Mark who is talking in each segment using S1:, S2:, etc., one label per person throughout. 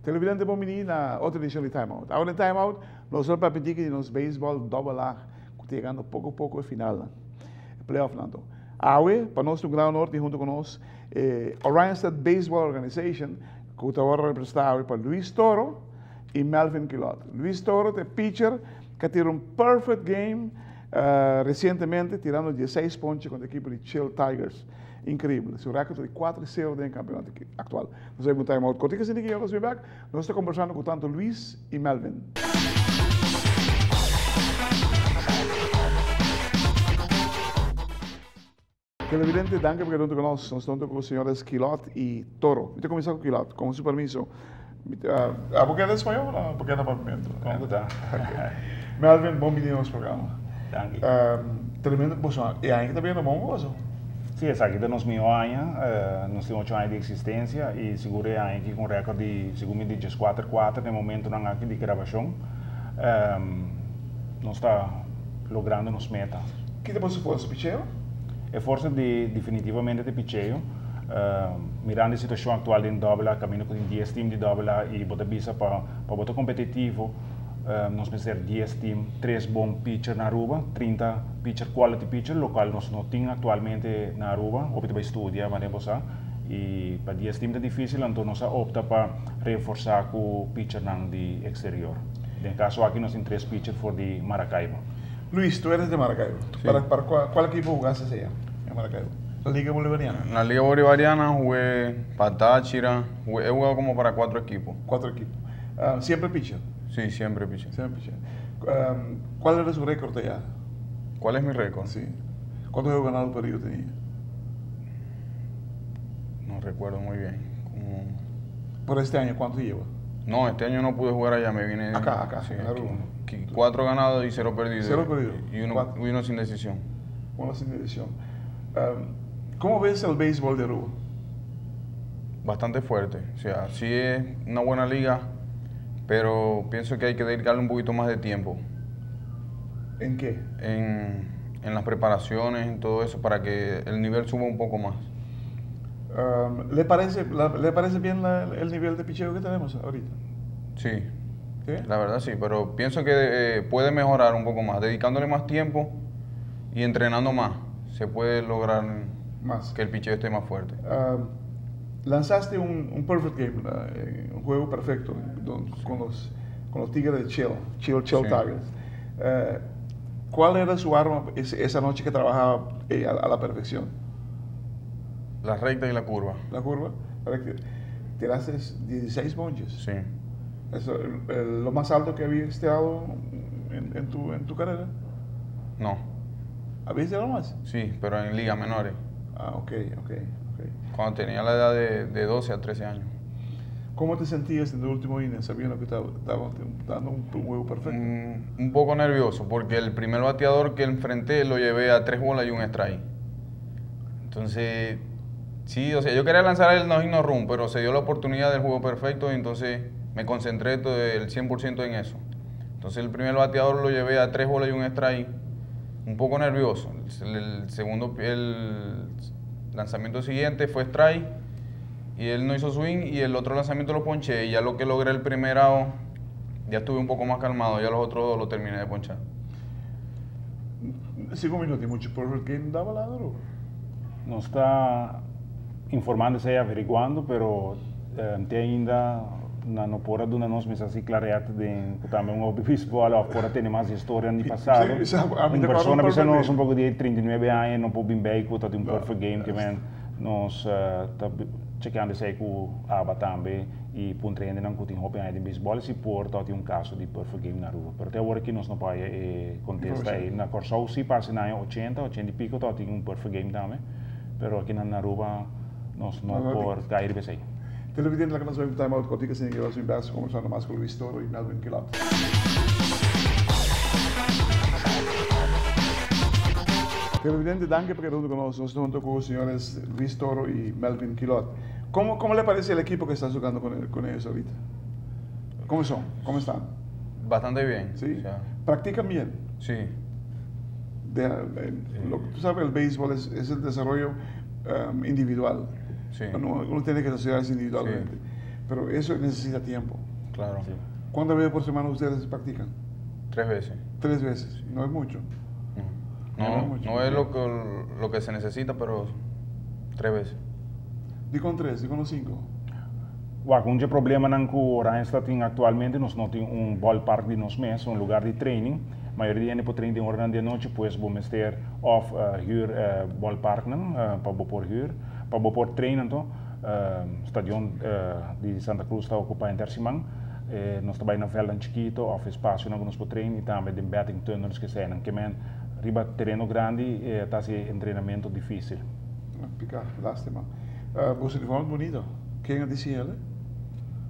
S1: Televidente bon bini na otro edicion di Time Out. Awor den Time Out nos lo papia diki di nos baseball double A cu ta yegando poco poco e finalnan, e playoffnan anto. Awe pa nos ta un gran honor tin hunto cu nos e Oranjestad Baseball Organization cu ta worde representa awe pa Luis Toro y Melvin Quilot. Luis Toro ta e pitcher cu a tira un perfect game recientemente tirando dieseis ponche contra ekipo di Chill Tigers. Increibel. Su record ta di cuatro y cero den e campeonato actual. Nos a un time out cortico asina ki nos bin bek. Nos ta conversando cu tanto Luis y Melvin. Televidente, danki pa keda hunto cu nos. Nos ta hunto cu señores Quilot y Toro. Mi ta cuminsa cu Quilot, con su permiso. Abo keda español o abo keda papiamento?
S2: Como cu ta.
S1: Melvin, bon bini na nos programa.
S2: Danki.
S1: Tremendo cu boso e aña ki ta bini bon cu boso.
S2: Si, esaki ta nos mihó aña. Nos tin ocho aña di eksistensia i sigur e aña aki ku un rèkòrt di segun mi di dieskuater kuater na e momentunan aki di grabashon. Nos ta logrando nos meta.
S1: Ki ta boso forsa, picheo?
S2: E forsa di definitivamente ta picheo. Mirando e situashon aktual den dòbel A, kaminda ku tin dies tim di dòbel A i bo ta bisa pa pa bo ta kompetitivo nos mester dies tim, tres bon pitcher na Aruba, 30 pitcher quality pitcher, lokual nos no tin aktualmente na Aruba, hopi ta bai studia manera bo sa, i pa dies tim ta difisil, anto nos a opta pa reforsá ku pitchernan di eksterior. Den e kaso aki nos tin tres pitcher for di Maracaibo.
S1: Luis, tu eres de Maracaibo.
S3: Sí.
S1: Para, para cuál, cuál equipo jugaste allá en Maracaibo? La Liga Bolivariana.
S3: En la Liga Bolivariana jugué para Táchira, jugué, he jugado como para cuatro equipos.
S1: Cuatro equipos. Uh, siempre pitcher.
S3: Sí, siempre pitcher.
S1: Siempre pitcher. Um, ¿Cuál era su récord allá?
S3: ¿Cuál es mi récord?
S1: Sí. ¿Cuántos juegos ganados perdidos tenía?
S3: No recuerdo muy bien. Como...
S1: Por este año, ¿cuánto lleva?
S3: No, este año no pude jugar allá, me vine...
S1: Acá, acá,
S3: sí,
S1: en Aruba.
S3: aquí, cuatro ganados y cero perdidos.
S1: Cero perdidos.
S3: Y uno, y uno sin decisión.
S1: Uno sin decisión. Um, ¿Cómo ves el béisbol de Aruba?
S3: Bastante fuerte. O sea, sí es una buena liga, pero pienso que hay que dedicarle un poquito más de tiempo.
S1: ¿En qué?
S3: En, en las preparaciones, en todo eso, para que el nivel suba un poco más.
S1: Um, ¿le, parece, la, ¿Le parece bien la, el nivel de picheo que tenemos ahorita?
S3: Sí.
S1: ¿Sí?
S3: La verdad sí, pero pienso que eh, puede mejorar un poco más, dedicándole más tiempo y entrenando más, se puede lograr
S1: más.
S3: que el picheo esté más fuerte.
S1: Uh, lanzaste un, un perfect game, uh, un juego perfecto don, sí. con, los, con los Tigres de Chill, Chill, Chill sí. Tigers. Uh, ¿Cuál era su arma esa noche que trabajaba eh, a, a, la perfección?
S3: La recta y la curva.
S1: La curva. La recta. Tiraste 16 ponches.
S3: Sí.
S1: Eso, el, el, lo más alto que habías tirado en, en, tu, en tu carrera?
S3: No.
S1: ¿Habías tirado más?
S3: Sí, pero en ligas menores.
S1: Ah, ok, ok, ok.
S3: Cuando tenía la edad de, de 12 a 13 años.
S1: ¿Cómo te sentías en el último inning sabiendo que estaba dando un, un juego perfecto?
S3: Un, un, poco nervioso, porque el primer bateador que enfrenté lo llevé a tres bolas y un strike. Entonces, sí, o sea, yo quería lanzar el no-hit no run, pero se dio la oportunidad del juego perfecto y entonces me concentré todo el 100% en eso. Entonces, el primer bateador lo llevé a tres bolas y un strike, un poco nervioso. El, el segundo, el lanzamiento siguiente fue strike y él no hizo swing y el otro lanzamiento lo ponché y ya lo que logré el primer out, ya estuve un poco más calmado, ya los otros dos lo terminé de ponchar.
S1: Cinco minutos, mucho perfect game daba la Aruba?
S2: Nos ta informando y averiguando, pero eh, te ainda na no por a duna nos mes así claridad de cu tambe un hobby baseball of por a tene mas historia di pasado.
S1: Sí, a mi
S2: Un
S1: te
S2: persona
S1: acuerdo
S2: bisa
S1: un
S2: nos
S1: perfect
S2: un poco di 39 aña no por bin bij cu ta di un
S1: No,
S2: perfect game que men nos eh, ta chequeando esey cu ABA tambe y puntra hendenan cu tin hopi aña den baseball si por ta tin un caso di perfect game na Aruba. Pero te awor aki nos no por haya e contesta ey. Na Corsou si parse na aña 80, 80 y pico ta tin un perfect game tambe, pero aki na Aruba nos no por cay riba esey.
S1: Televidente laga nos bai un time out cortico asina que nos bin bek conversando mas cu Luis Toro y Melvin Quilot. Televidente, danki pa keda hunto cu nos. Nos ta hunto cu señores Luis Toro y Melvin Quilot. ¿Cómo, cómo le parece el equipo que está jugando con ellos ahorita? ¿Cómo son? ¿Cómo están?
S3: Bastante bien.
S1: ¿Sí?
S3: O sea,
S1: ¿Practican bien?
S3: Sí.
S1: Tú sabes, el béisbol es el desarrollo individual.
S3: Sí.
S1: Uno tiene que desarrollarse individualmente.
S3: Sí.
S1: Pero eso necesita tiempo.
S3: Claro.
S2: Sí.
S1: ¿Cuántas veces por semana ustedes practican?
S3: Tres veces.
S1: Tres veces. No es mucho.
S3: No,
S1: No, mucho.
S3: No es lo que se necesita, pero tres veces.
S1: Di con tres, di con cinco.
S2: Wak, un problema cu Oranjestad tin actualmente, nos no tin un ballpark di nos mes, un lugar di training. Mayoria di por train den ora di anochi, pues bo mester of huur ballpark nan, pa bo por huur, pa bo por train anto. Stadion di Santa Cruz ta ocupa henter siman. Nos tambe na veld chikito, of espacio nan nos por train y tambe den batting tunnels cu ta kiermen riba tereno grandi ta e entrenamento dificil.
S1: Pica, lastima. Bo uniforme bunita. Ken a diseña e?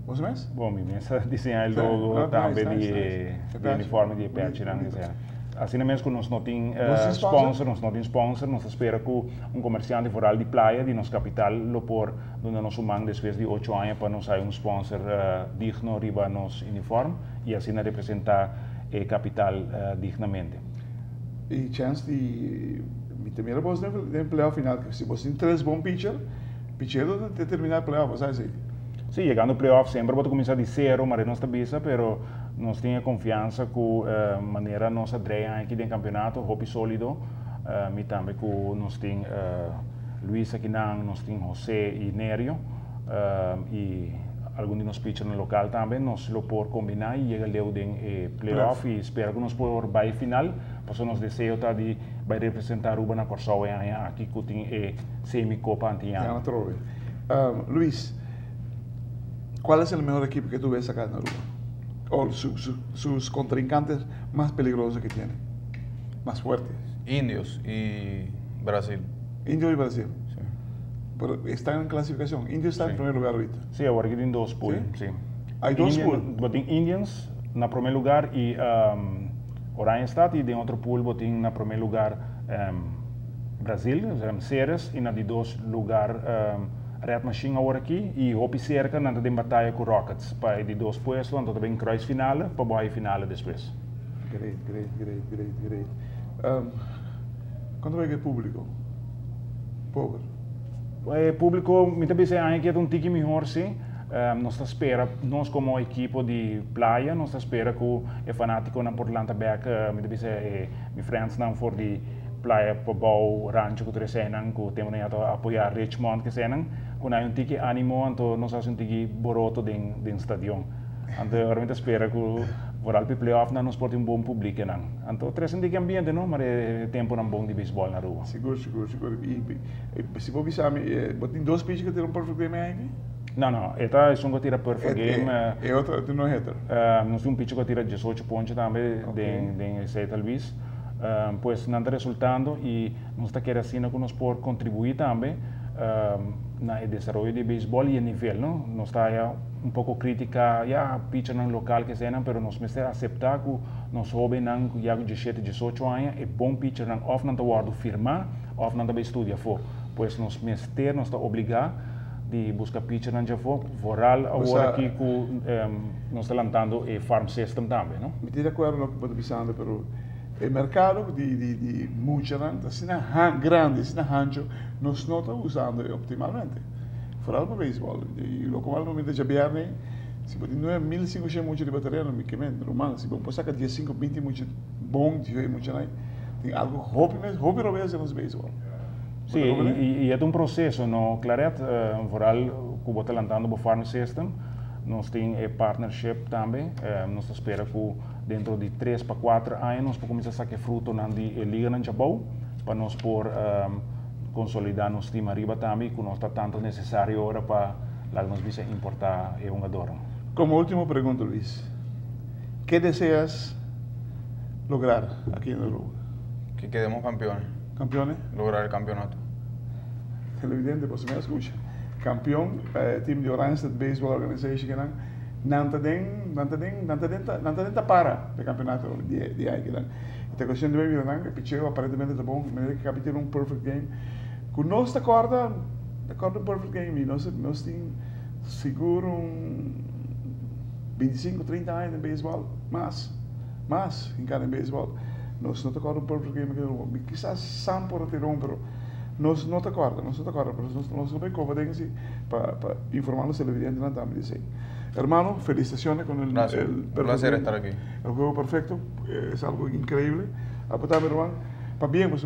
S1: Bo mes?
S2: Bon, mi mes a diseña e logo tambe di uniforme di patch, no, asina mes cu nos no tin sponsor, nos no tin sponsor, nos ta spera cu un comerciante foral di Playa, di nos capital, lo por duna nos man despues di 8 aña pa nos haya un sponsor digno riba nos uniforme y asina representa e capital dignamente.
S1: Y chance di mi ta mira bo den playoff final, si bo tin tres bon pitcher, pitcher ta termina playoff, sabi asina?
S2: Si, yegando playoff semper bo ta cuminsa di cero, mas nos ta bisa, pero nos tin confiansa cu manera nos a drei aki den campeonato, hopi solido, y tambe cu nos tin Luis aki nan, nos tin José y Nerio, y algun di nos pitcher na local tambe, nos lo por combina y yega leu den playoff y spera cu nos por bay final, paso nos deseo ta di bay representa Aruba na Corsou aki cu tin semi-copa
S1: Antiano. Luis, ¿cuál es el mejor equipo que tú ves acá en Aruba? O sus contrincantes más peligrosos que tiene, más fuertes.
S3: Indios y Brasil.
S1: Indios y Brasil.
S3: Sí.
S1: Pero están en clasificación. Indios está en primer lugar ahorita.
S2: Si, awor aki tin dos pool.
S1: ¿Sí?
S2: Si.
S1: Hay dos
S2: pool. Tin Indians na prome lugar y Oranjestad y den otro pool tin na prome lugar Brasil, Ceres, y na di dos lugar Red Machine awor aki y hopi cerca nan den bataya cu Rockets pa di dos puesto, anto tambe kruis finale pa bay finale despues.
S1: Great, great, great, great, great. Cuanto ta e publico? Pober.
S2: E publico, mi ta pensa cu ta un tiki mihor, si. Nos ta spera, nos como ekipo di Playa, nos ta spera cu e fanaticonan por lanta back, mi ta pensa, mi friends nan for di Playa Pabou, Rancho cu tur nan, cu tin a apoya Richmond cu nan, cu un tiki animo, anto nos haci un tiki boroto den stadion. Anto, realmente spera cu vooral pa playoff nan nos por tin un bon publico nan. Anto, trece un tiki ambiente, no? Mas temponan bon di baseball na Aruba.
S1: Sigur, sigur, sigur. Y si bo bisa, bo tin dos pitcher cu tin un perfect game aki?
S2: No, e ta un cu tira perfect game.
S1: E otro, no hitter.
S2: Nos tin un pitcher cu tira 18 ponche tambe den esey talbes. Pues nan ta resultando y nos ta kere asina cu nos por contribui tambe na desaroyo di baseball y nivel, no? Nos ta un poco critica, ya pitcher nan local cu nan, pero nos mester acepta cu nos hobennan ya 17, 18 aña e bon pitcher nan of nan ta wordo firma of nan ta studia afo. Pues nos mester, nos ta obliga di busca pitcher nan afo, vooral awor aki cu nos ta lantando e farm system tambe, no?
S1: Mi ta di acuerdo cu bo ta pensando, pero e mercado di muchanan, asina grandi, asina hancho, nos no ta usando optimalmente. Vooral pa baseball. Y loke na momento diabierna, si bo tin 9.500 mucha di bateria, no mi kiermen, ruman, si bo saca 10, 5, 20 mucha bon, di mucha, tin algo hopi, hopi robes den baseball.
S2: Si, y e un proceso, no, Claret, vooral cu bo ta lantando e farm system, nos tin e partnership tambe, nos ta spera cu den di 3 pa 4 aña nos por cuminsa saca fruto nan di liga nan abou, pa nos por consolida nos team ariba tambe, cu no ta tanto necesario awor pa laga nos bisa importa e hungador.
S1: Como última pregunta, Luis, ¿qué deseas lograr aquí en Aruba?
S3: Que quedemos campeones.
S1: ¿Campeones?
S3: Lograr el campeonato.
S1: Televidente, bo mes a scucha. Campeon, team di Oranjestad Baseball Organization, Nan ta den, nan ta den, nan ta den, nan ta den tapara de campeonato di aña. E cuestion di mira nan, e picheo aparentemente ta bon, manera cu caba tin un perfect game. Cu nos ta corda, ta corda un perfect game y nos tin sigur un 25, 30 aña den baseball, mas, mas en cada baseball. Nos no ta corda un perfect game, kisas Sam por a un, pero nos no ta corda, nos no ta corda, pero nos no bay coba den asina pa informa nos televidente tambe di esey. Hermano, felicitaciones con el,
S3: Gracias.
S1: el
S3: Un placer
S1: game.
S3: Estar aquí.
S1: El juego perfecto, es algo increíble. Apretame, hermano. Pa bien, pues.